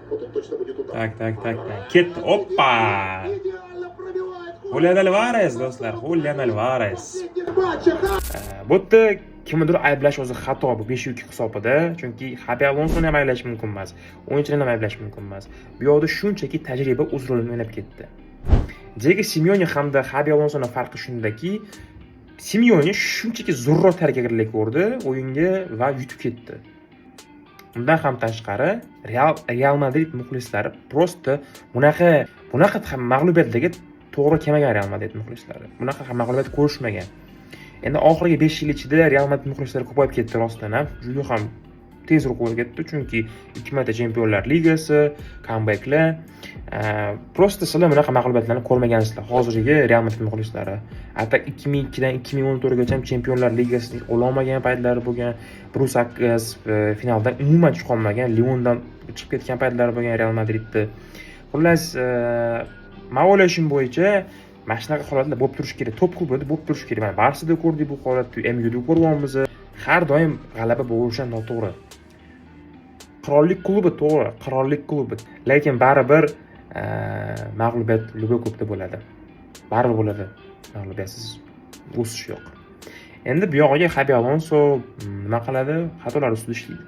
Вот тут точно будет удар. Так, так, так, так. Ketdi. Oppa! Идеально пробивает. Julian Alvarez, do'stlar, Julian Alvarez. Последних матчах. Bu yerda kimnidir ayblash o'zi xato bu 5-2 hisobida, chunki Xabi Alonsoni ham ayblash mumkin emas, o'yinchilarni ham ayblash mumkin emas. Bu yoqda shunchaki tajriba o'z rolini o'ynab ketdi. Diego Simeone hamda Xabi Alonsoni farqi shundaki, Simeone shunchaki zo'rroq tayyorgarlik ko'rdi o'yinga va yutib ketdi. Undan ham tashqari, Real Madrid muxlislari просто bunaqa ham mag'lubiyatlarga to'g'ri kelmagan. Real Madrid muxlislari bunaqa ham mag'lubiyat ko'rishmagan. Endi oxirgi 5 yil ichida Real Madrid muxlislari ko'payib ketdi rostdan ham, juda ham tezroq ko'payib ketdi, chunki ikki marta Chempionlar Ligasi, comebacklar. Просто sizlar bunaqa mag'lubiyatlarni ko'rmagansizlar, hozirgi Real Madrid muxlislari. Hatto 2002dan 2014gacha Chempionlar Ligasini ololmagan paytlari bo'lgan, Bruce Akkas finaldan umuman chiqolmagan, Liondan chiqib ketgan paytlari bo'lgan Real Madridni. Xullas, man o'ylashim bo'yicha, mana shunaqa holatlar bo'lib turishi kerak top klubida, bo'lib turishi kerak. Mana, Barsada ko'rdik bu holatni, MUda ko'ryapmiz. Har doim g'alaba bo'lishi ham noto'g'ri. Qirollik klubi, to'g'ri, qirollik klubi, lekin baribir mag'lubiyat любой klubda bo'ladi, baribir bo'ladi, mag'lubiyatsiz o'sish yo'q. Endi bu yog'iga Xabi Alonso nima qiladi? Xatolar ustida ishlaydi.